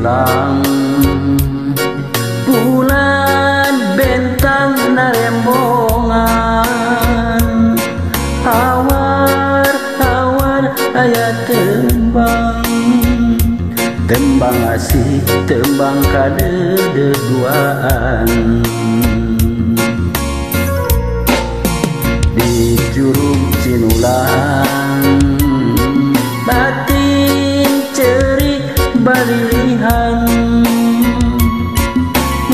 Cinulang, bulan bentang narembongan, awar-awar aya tembang, tembang asih tembang kadededuaan. Di Curug Cinulang, batin cerik balilihan,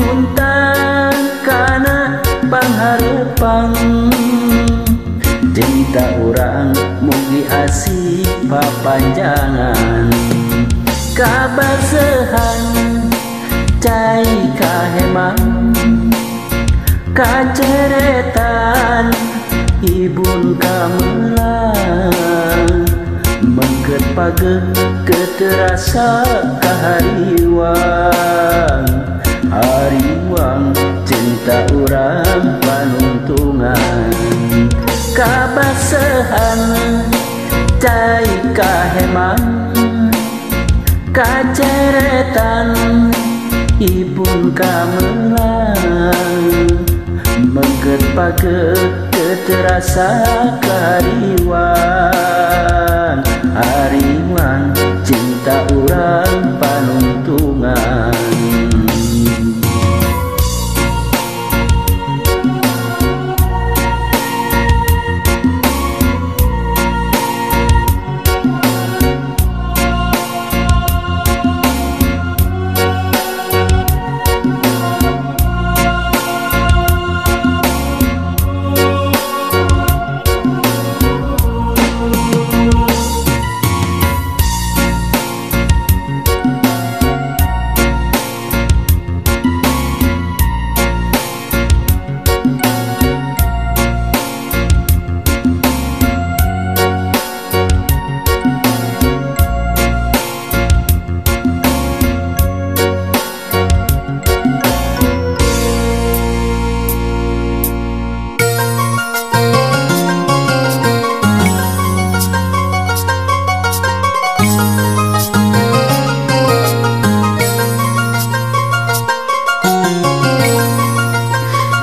muntang kana pangharepan, cinta urang mugi asih papanjangan. Kabasehan cai kahemang, kaceretan ibun kamelang, mengket page keterasa kahariwang, hariwang cinta urang panuntungan. Kabasehan cai kahemang, kaceretan ibun kamelang, mengket page keterasa kahariwang, hariwang cinta urang panuntungan.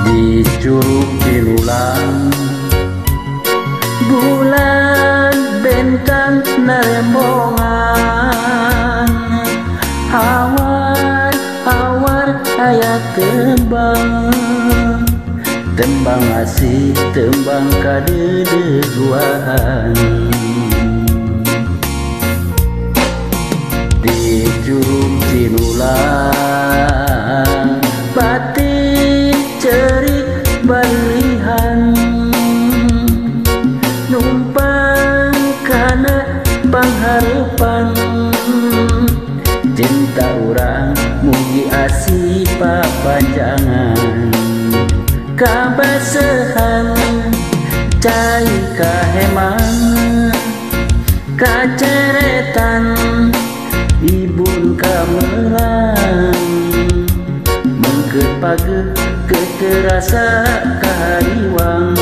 Di Curug Cinulang, bulan bentang narembongan, awar-awar aya tembang, tembang asih tembang kadededuaan. Di Curug Cinulang, batin cerik balilihan, numpang kana pangharepan, cinta urang mugi asih papanjangan. Kabasehan cai kahemang, kaceretan ibun kamelang, mengket page keterasa kahariwang,